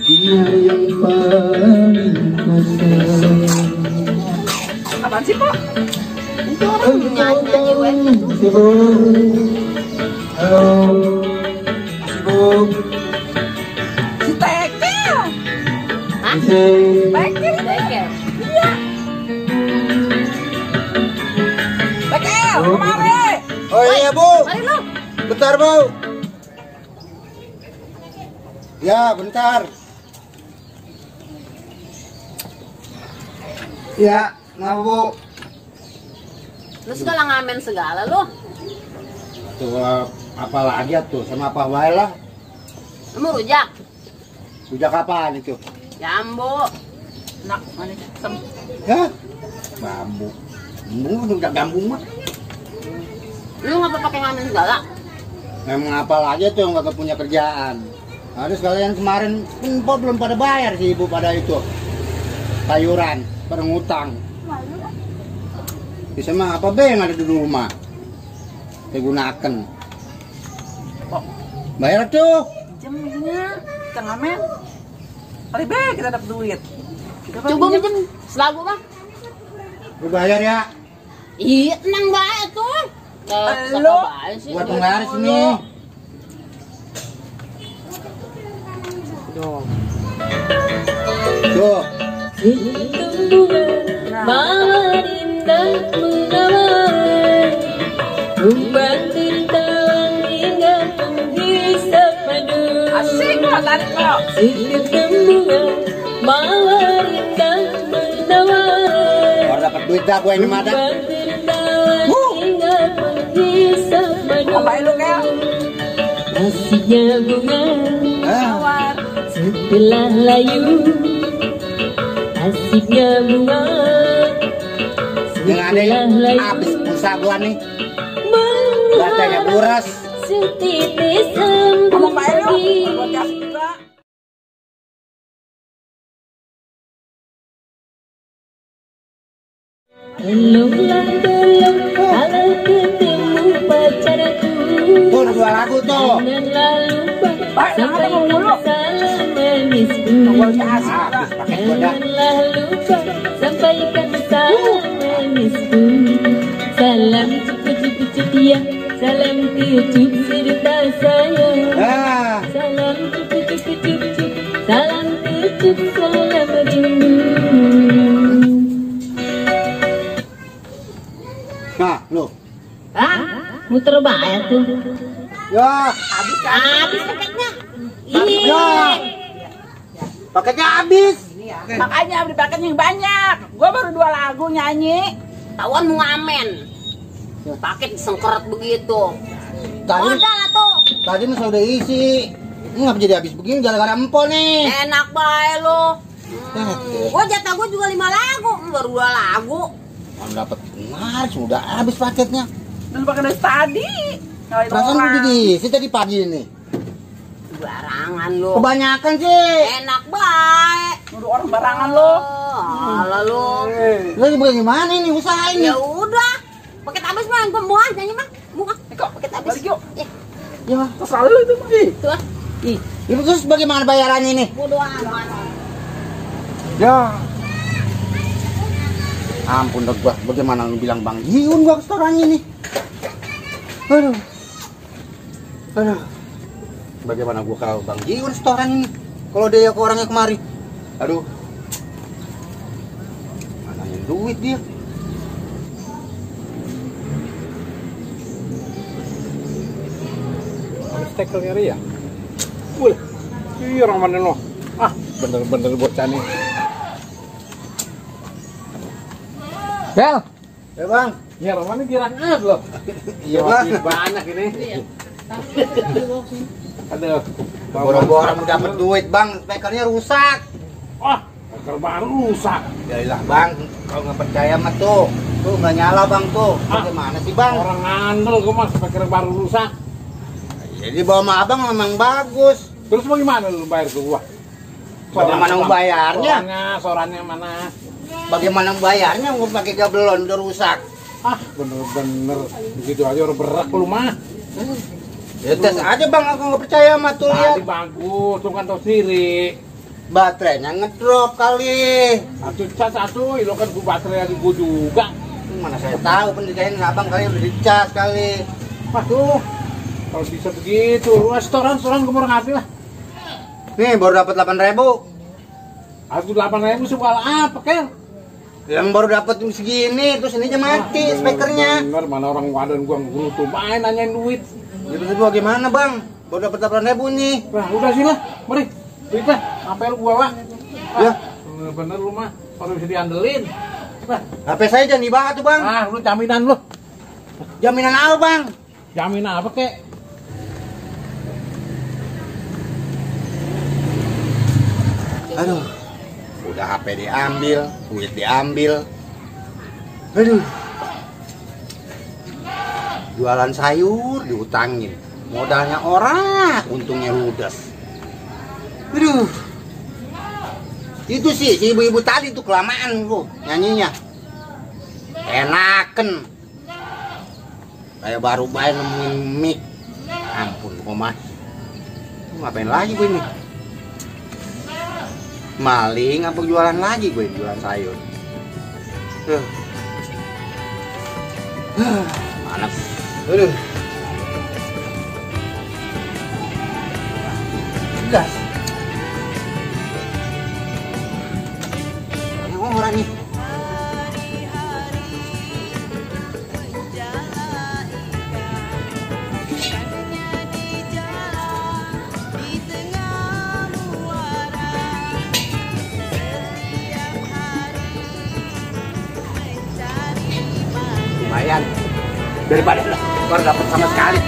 Dia yang paling kuasa. Apaan sih, Pak? Itu orang nyanyi-nyanyi gue. Sibuk. Si Tekel. Hah? Tekel. Tekel. Iya. Tekel, kemari. Oh iya Bu, Mari lu. bentar Bu. Ya bentar. Ya, kenapa Bu? Lu segala ngamen segala lu. Tuh apa lagi tuh sama apa wae lah. Kamu rujak. Rujak apaan itu? Jambu. Nak, mana? Hah? Bambu. Rujak gambung mah. Lu ngapa pakai ngamen segala? Memang apa lagi tuh nggak punya kerjaan. Ada sekalian kemarin pun belum pada bayar sih ibu pada itu sayuran pada ngutang. Bisa mah apa be yang ada di rumah saya gunakan. Kok Bayar tuh. jamnya kita ngamen. Kali be kita dapat duit. Kita Coba minjem selagu bang. Lu bayar ya. Iya, tenang banget tuh. Lu Buat penglaris ini. Tuh. Tuh. Mawar indah menawar, rumput tertawan hingga menghisap madu. Asik kok tarik kok. Setiap rembulan mawar indah menawar, Kalau dapat duit dah gua ini mah dah. rumput tertawan hingga menghisap madu. Ngapain lu, Kel? Asiknya bunga Ah, setelah layu, asiknya bunga yang ada yang habis pulsa gua nih. Batanya buras. setitis Ngomong embun baik lu. pagi. Buat kasih juga. Tolonglah tolong kalau ketemu pacarku, Tuh ada dua lagu tuh. janganlah lupa Baik, jangan ngomong mulu. salam manisku. Buat kasih juga. Habis pakai gua dah. Janganlah lupa sampaikan salam manisku. Salam cukup ya, salam cukup serta sayang. Ah, Salam cukup, salam cukup, salam rindu. nah lu. Hah? Muter banyak tuh. Ya, Habis kan? Habis paketnya. ya. Iya. Paketnya habis. Makanya beli paket yang banyak. Gua baru 2 lagu nyanyi. Tawan mau ngamen. Paket disengkeret begitu. Tadi Modal lah tuh. tadi mah sudah isi. Ini ngapa jadi habis begini gara-gara empol nih. Enak bae lo. Ah, Gua jatah gua juga 5 lagu, baru 2 lagu. Kalau dapat kemarin sudah habis paketnya. Dulu pakai dari tadi. Ngalahin Perasaan orang. udah diisi tadi pagi ini. Barangan lo. Kebanyakan sih. Enak bae. Nuduh orang barangan lo. Alah lo. Lagi bagaimana ini usaha ini? Ya udah. Paket habis mah gua mau nyanyi mah. Mau Kok paket habis. balik yuk. Ya, Terserah lu itu mah. Ih. Tuh. Ih, ya terus bagaimana bayarannya ini? bodo amat. Ya. Ampun dah gua, bagaimana lu bilang Bang Giun gua ke restorannya nih? Aduh. Aduh. Bagaimana gua kalau Bang Giun restoran ini? Kalau dia ke orangnya kemari. Aduh. Mana yang duit dia? Stekelnya Ria. Wih, iya orang mana lo? Ah, bener-bener bocah nih. Bel, Ya Bang. ya orang mana kira-kira lo? Iya Bang. Makin banyak ini. Aduh, Boro-boro mau dapat duit Bang, spekernya rusak. ah, steker baru rusak. Yaelah Bang, kalau nggak percaya mah tuh nggak nyala Bang tuh. Bagaimana sih Bang? Orang ngandel gue mas, steker baru rusak. Jadi bawa sama abang memang bagus. Terus bagaimana lu bayar ke gua? Bagaimana membayarnya? Sorannya mana? Bagaimana membayarnya? Mau pakai gablon udah rusak. Ah, bener-bener begitu aja orang berak lu mah. Ya tes aja bang, aku nggak percaya sama tuh lihat. Tadi bagus, tuh kan tau sendiri. Baterainya ngedrop kali. Satu cas satu, lo kan gua baterai dari gua juga. Mana saya tahu pendidikan abang kali udah dicas kali. Waduh, kalau bisa begitu, restoran gue murah hati lah. Nih baru dapat 8.000. Aku 8.000 soal apa, Kel? Yang baru dapat segini, terus ini aja mati speakernya. Bener, mana orang wadan gua ngerutu, main nanyain duit. Gitu gimana bang? Baru dapat 8.000 nih. Nah, udah sih lah, mari. Duitnya, apa lu gua, Wak? Ya. Bener lu mah, kalau bisa diandelin. Nah, HP saya jangan dibakar tuh bang. lu jaminan lu. Jaminan apa bang? Jaminan apa, kek? Aduh, udah HP diambil, duit diambil. Aduh, jualan sayur diutangin, modalnya orang, untungnya ludes. Aduh, itu sih si ibu-ibu tadi tuh kelamaan tuh nyanyinya. Enaken, kayak baru bayi nemuin mic. Ampun, Komar, ngapain lagi gue ini? Maling apa jualan lagi gue jualan sayur. Mana? Aduh. Gas. Banyak orang nih. Lumayan daripada baru dapat sama sekali.